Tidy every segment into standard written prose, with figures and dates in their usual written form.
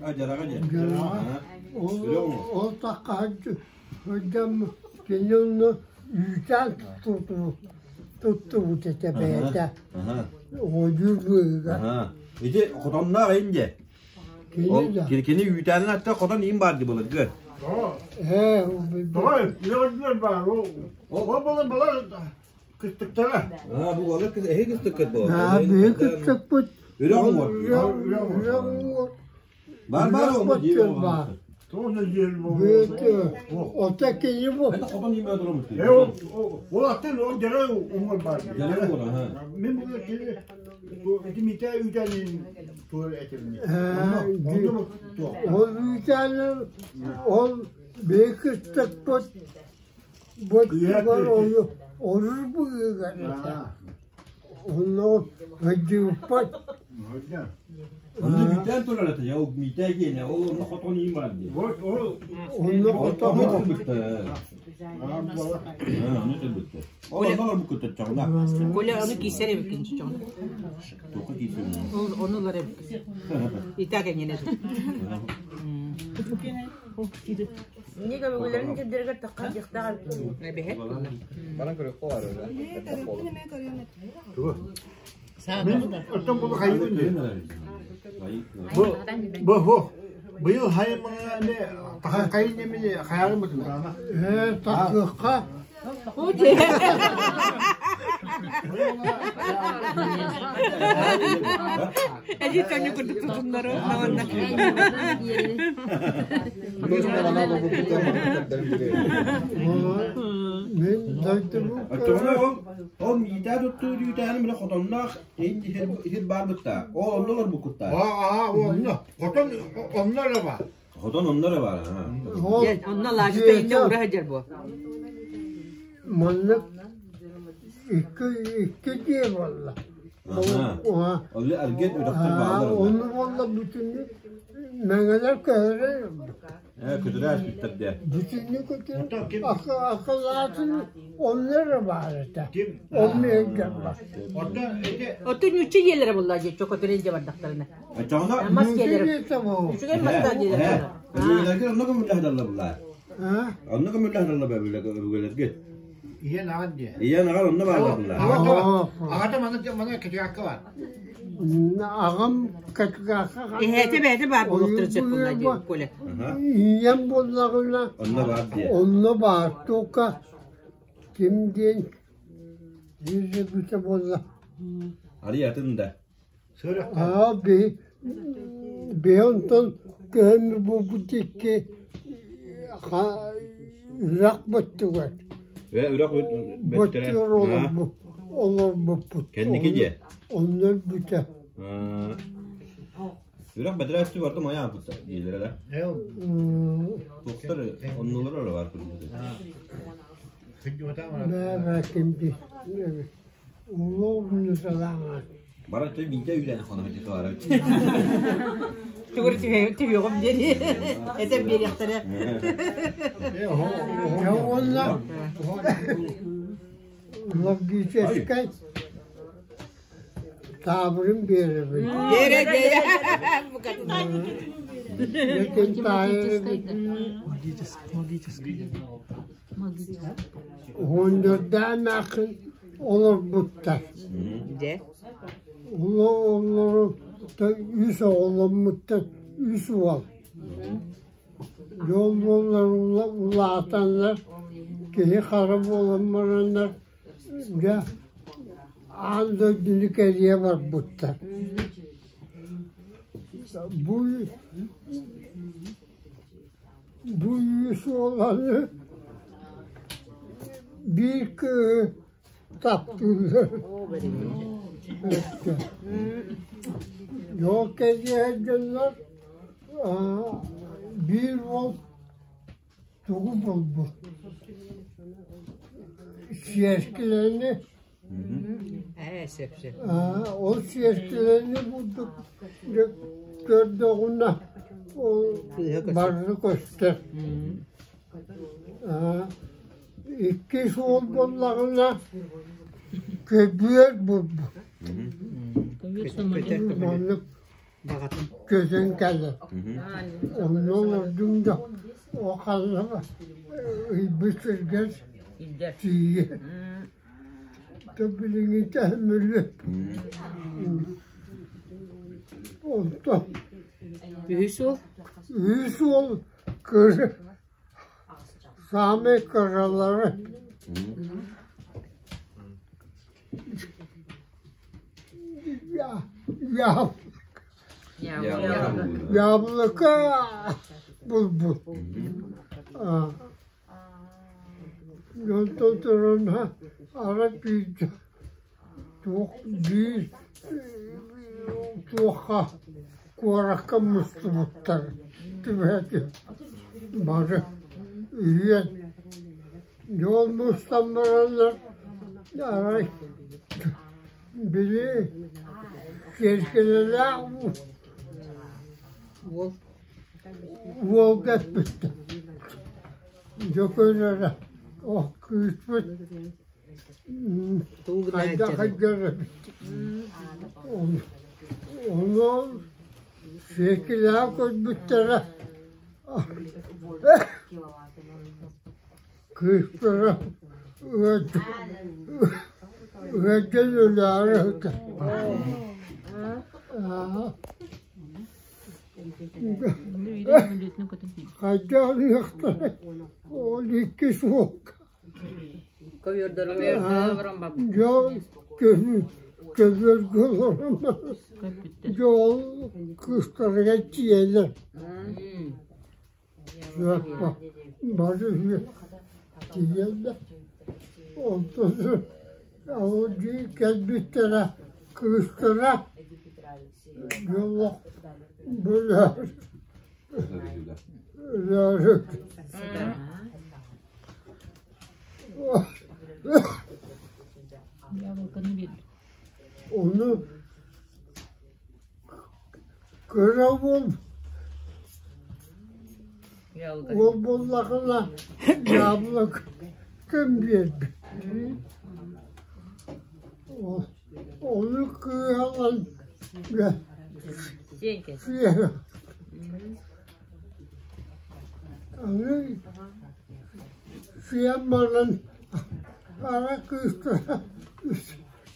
А, дьараҕа дьэ. Дьараҕа. Ол тахха сылдьан кини онно үүтээн туттубут этэ бэйэтэ. Ойуур быыһыгар. Ити хотонноох иин дьэ. Кини кини үүтээнин атта хотон иин баар ди былыргы. Ээ, Давай, үөҕүллэр баар. Ол балар балар кыстыктара. Аа, бу балар эһи кыстыккыт буолар. Аа, биһи кыстыкпыт. Үрэх уҥуор. Үрэх уҥуор. Бар бар ол баар. Тоҕо дьиэл Ото кини бу. Это хотон иин баар турар. Э, ол ол аттан ол дьара уҥуор баар. Дьара уҥуор, аха. Мин бу кини ити митэ үүтээнин туор этим. Ол үүтээнин ол биһи кыстыкпыт боччугар орус быыһыгар этэ. Онно сылдьыбыппыт. Онно үүтээн турар этэ, ол митэ диэнэ, ол онно хотон иин бар дии. Онно хотон. Ону кэлбиттэр. Ол онно олорбуккут чоҕуна. Коля ону киисэр эбиккин чоҕуна. Туохха киисэр? Ону ылар эбиккин. Итак эҥинэ. Не көмөгөлөрүн кирдэригэр тахха дьахтаах Эбэһэ. Баран көрүөххэ баар Мин оттон бу хайыгын Бу бу бу быйыл хайымҥа таха хайын эмини хайарым бутуна. Ээ, тахыахха. Эдит тоню курдук тутуннару наонна. Мин дойдубу Оччоҕуна ол ол миитээ туттуу үүтээнин бile хотонноох иһит баар бытта. Ол онно олорбуккуттаа. Аа, онно. Хотон онно эрэ бар. Хотон онно эрэ баар. Онно лаажыта инне ура сылдьар буо. Маннык икки икки дьиэ буолла. Ол аргет үрэхтэр бааллар. Онну буолла бүтүннүү мэҥэлэр көһөрөр. Ээ, көтөрө ааспыттар дии. Бүтүннүү көтөр. Акылаатын онно эрэ баар этэ. Онно эйгэ бар. Оттон ньучча дьиэлэрэ буолла дии, чокотура илдьэ бардахтарына. Оччоҕуна Мас дьиэлэрэ. Үчүгэй мастаах дьиэлэрэ. Өбүгэлэргэ онно көмүллэһэ буллаа. Онно көмүллэһэ өбүгэлэргит. Ийэн аҕан диye. Ийэн аҕан онно баар буллаа. Аҕата маны маны кытыакка бар. Аҕам кытыакка Эһээтэ бэйэтэ баар буолуохтарын сөп буолла дии, Коля. Ийэм буоллаҕына Онно баар дии. Онно баар тука ким диэн бүтэ буолла. Арый атын да. Аа би би онтон көһөн буолбут икки үрэх бөттүгэр. Э, үрэх бөттүгэр олорбуппут. Кэнники дьиэ. Онно бүтэ. Үрэх бэдэрээсти барда моя аппыта диилэрэ да. Туохтар оннулар эрэ бар курдук. Бээ ким ди. Улуу Баран той биитэ үлэни хоно дии туара. Тугур түһүөҕүм диэн этэн биэриэхтэрэ. Уонна логическай таабырын биэрэбин. Биэрэ биэрэ. Лэкин таайырыбын. Уһундурдаан олорбуттар. Дьэ. Олору үс оҕоломмуттар, үс уол. Дьол буоллар улаатаннар, киһи хара буолан бараннар, дьэ, аан дойдуну кэрийэ барбыттар. Бу бу үс уоланы биир кыыһы таптыыллар. Дьол кэрийэ сылдьаллар, биир уол тугу булбут? Сиэскилэни Ээ, сөп сөп. Ол сиэскилэни булдук көрдөҕүнэ ол барыны көстөр. Иккис уол буоллаҕына көбүөр булбут. Маннык. Көтөн кэлэр. Онно олордум да о ханна ыйбыт сиргэр тиийэ. Билиҥҥитэ мүлү. Онтон Үһүс уол? Үһүс уол кыр саамай кыралара. Яблоко булбут. Онтон туран арай биирдэ туох биир туохха куоракка мустубуттар түбэһэ бары үһүөн дьол мустан бараннар арай били сиэркилэлээх Уол Уолга эппиттэр Дьөкүөлэрэ ох кыыспыт хайдах хайдах эбит Ону сиэкилэҕэ көрбүттэрэ кыыстара ыалдьан өлөөрү сытар. Хайдах ыһыахтарай ол икки суолга Дьол көбүөргэ олорон дьол кыыстарыгар тиийэллэр Бары үһү тиийэллэр онтон ол дии кэлбиттэрэ кыыстара дьоллох бөлөөр Ону кыра уол уол буоллаҕына яблоко ким биэрбит Ону кыһаллан Аны сиэн баран ара кыыстара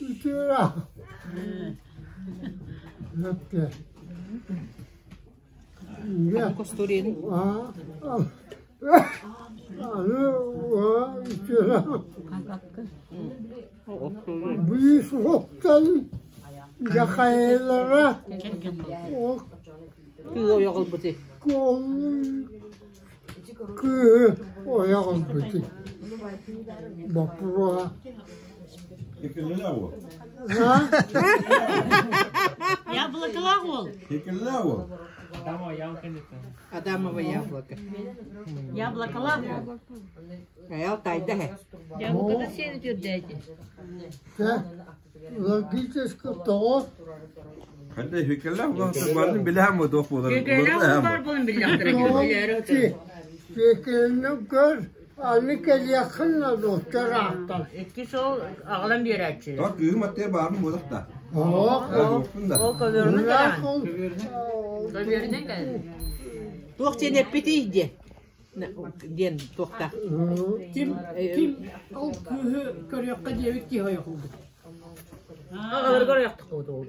үтүөрэ Аны үтүөрэ Быыс уһуктан дьахайалара Кыыһы ойох ылбыты. Кыыһы ойох ылбыты. Боппуруоһа. Яблоколаах уол. Адамова яблоко. Яблоколаах уол. Айал тайда һэ. Яблокота сиэни түрдээти. Логически тоҕо Ханна хикеллээх буолан билэһэн буолуох буолар. Хикеллээх баар буолан биллэхтэрэ билээри Хикеллээх көр аны кэлиэххин надо аахтар. Икки сыл аҕалан биэрээччи. Тоҕо кыыһым аттыгар баарым буолах да. Ол көбүөрүнэн кэлэҕин. Көбүөрүнэн кэлэн. Туох диэн эппитий диэн. диэн туохтаах. Ким ким ол кыыһы көрүөххэ диэбит киһи ойох ылбыт. Аҕаларыгар ойохтох ол.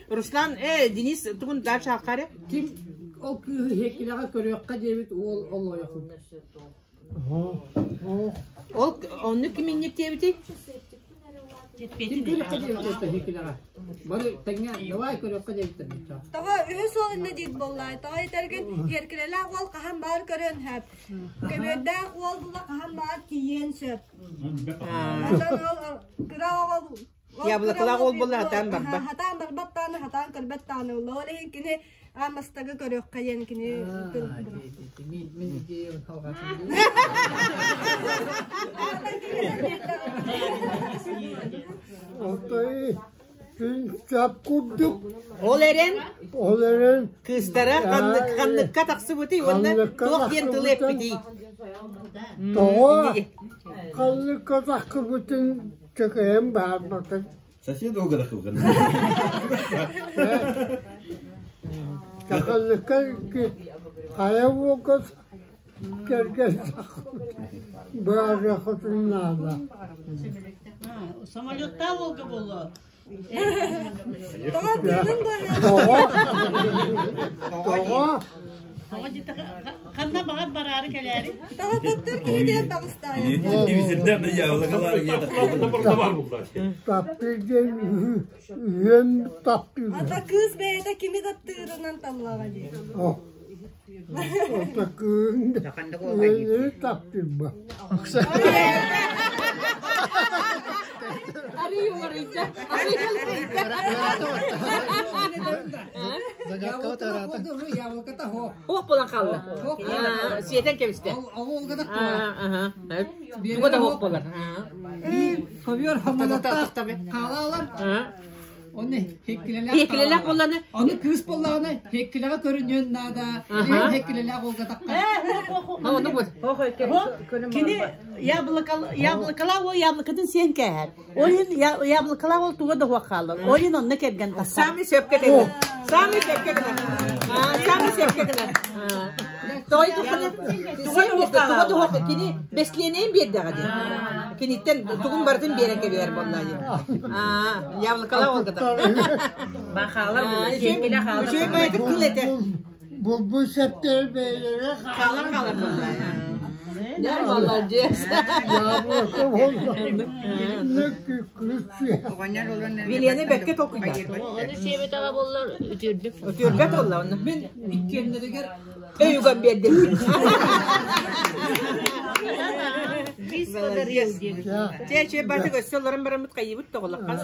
Руслан, э, Денис, тугун дальше харе? Ким ол кыыһы хиэккилэҕэ көрүөххэ диэбит уол ол ойох ылбыт. Ол онну ким инник диэбитий? Ким көрүөххэ диэбит хиэккилэҕэ. Бары тэҥҥэ давай көрүөххэ диэбиттэр. Тоҕо үһүс уол иннэ диир буоллаа. Тоҕо этэргин иэркилэлээх уол хаһан баар көрүөн сөп. Көбүөрдээх уол була хаһан баар тиийиэн сөп. Онтон ол кыра оҕо Яблоколаах уол буолла хатаан барбат. Хатаан барбат даҕаны, хатаан көрбөт даҕаны буолла. Ол иһин кини аан бастакы көрүөххэ диэн кини Мин идеябын салҕаатын. Отой күн курдук. Ол эрэн Ол эрэн кыыстара ханнык ханныкка тахсыбытый уонна туох диэн тылы эппитий? Тоҕо ханныкка тахсыбытын чөкөйөн баарбатын. Сосед долго дохыл. Такалыкка хайа буолгас кэргэн баарахытын наада. Самолеттаа Волга боло. Тоҕо тыынын Тоҕо? Тоҕо? Тоҕо дьиtte ханна баҕар бараары кэлээри. Тоҕо таптыр киһи диэн таҕыстаайа. Таптыр диэн үһүөн таптыыр. Ата кыыс бэйэтэ кими таптыырынан таллаҕа дии. Ата кыын үһүөнү таптыырба. Арый уларыйда. Арый уларыйда. Ох буолан хаалла. Сиэтэн кэбистэ. Туга да ох буолар. Ковер хамалаттаах хаалаалар. Оны хеккилелээх буолланы. Оны кыыс буоллаҕына хеккилэҕэ көрүнүөн наада. Хеккилелээх уолга тахха. Ону бу. Кини яблокала ол яблокатын сиэн кээһэр. Ол иһин яблокала ол туга да хуох хаалар. Ол иһин онно кэргэн тахсар. Сами сөпкө гынар. Сами сөпкө гынар. Сами сөпкө гынар. Той туханы туга да хуох кини бэслиэнэйин биэрдэҕэ дии. Киниттэн тугун барытын биэрэн кэбиһэр буолла дии. Яблокала уолга Бахалар хеккиле хаалар. Үчүгэй бэйэтик кыл этэ. Булбу септер бэйлere Хаалар хаалар буолла. Молодец. Яблоко болла. Вилены бэккэ толкуйда. Ону сиэбит аҕа буоллар үтүөрбүт. Үтүөрбэт буолла онно. Мин иккиэннэригэр Өйүгэн биэрдим. Бис подарил диэбит. Чэ, чэ, баты өссө олорон бараммыт хайыбыт тоҕолоххас.